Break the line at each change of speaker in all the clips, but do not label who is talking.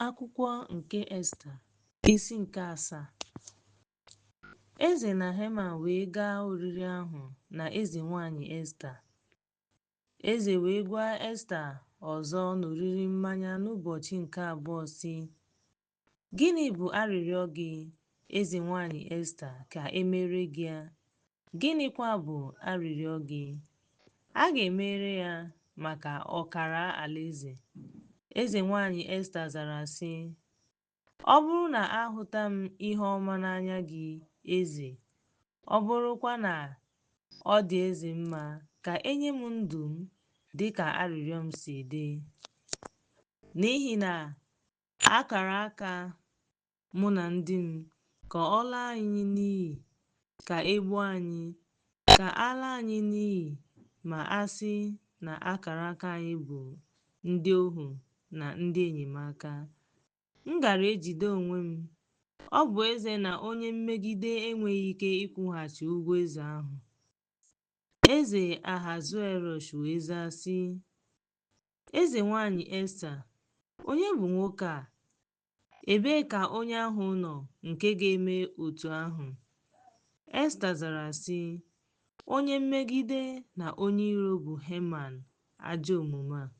Akwụkwọ nke Esta, isi nke asaa. Eze na Heman wee gaa oriri ahụ na eze nwanyị Esta. Eze wee gwa Esta ọzọ n'oriri mmanya n'ụbọchị nke abụọ, sị, Gịnị bụ arịrịọ gị, eze nwanyị Esta, ka e mere gị ya? Gịnịkwa bụ arịrịọ gị? A ga-emere ya maka ọkara alaeze. Eze nwanyị Esta zara sị, Ọ bụrụ na a hụta m ihe ọma n'anya gị, eze, ọ bụrụkwa na ọ dị eze mma, ka e nye m ndụ m dị ka arịrịọ m si dị. N'ihi na a kara aka mụ na ndị m, ka ọ laa anyị n'iyi, ka e gbuo anyị, ka a laa anyị n'iyi ma a sị na akara aka anyị bụ ndị ohu na ndị enyemaka. M gaara ejide onwe m. Ọ bụ ezie na onye mmegide enweghị ike ịkwụghachi ụgwọ eze ahụ. Eze Ahasuerọs wee zaa, sị, Eze nwanyị Esta, onye bụ nwoke a? Ebee ka onye ahụ nọ nke ga-eme otu ahụ? Esta zara, sị, Onye mmegide na onye iro bụ Heman ajọ omume a.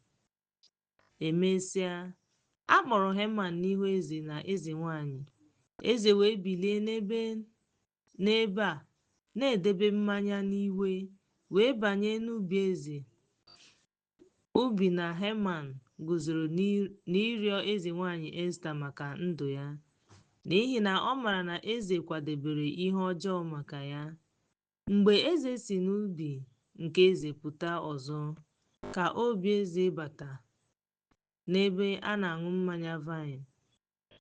E mesịa, a kpọrọ Heman n'ihu eze na eze nwanyị. Eze wee bilie n'ebe a na-edebe mmanya n'iwe, wee banye n'ubi eze, ubi na Heman guzoro n'ịrịọ eze nwanyị Esta maka ndụ ya, n'ihi na ọ maara na eze kwadebere ihe ọjọọ maka ya. Mgbe eze si n'ubi nke eze pụta ọzọ, ka obi eze bata n'ebe a na-aṅụ mmanya vaịn,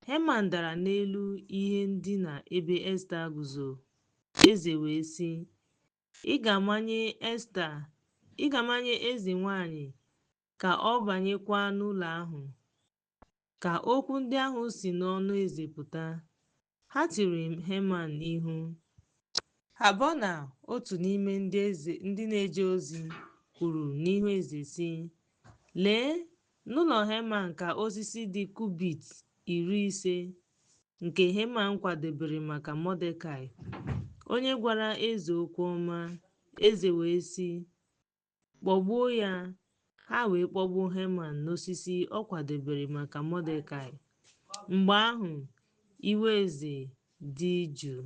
Heman dara n'elu ihe ndina ebe Esta guzo. Eze wee sị, Ị ga-amanye eze nwanyị ka ọ banyekwa n'ụlọ ahụ. Ka okwu ndị ahụ si n'ọnụ eze pụta, ha tiri Heman ihu. Habona, otu n'ime ndị na-eje ozi, kwuru n'ihu eze, sị, Lee, n'ụlọ Heman ka osisi dị kubit 50 nke Heman kwadebere maka Mọdekai, onye gwara eze okwu ọma. Eze wee sị, Kpọgbuo ya. Ha wee kpọgbuo Heman n'osisi ọ kwadebere maka Mọdekai. Mgbe ahụ, iwe eze dị jụụ.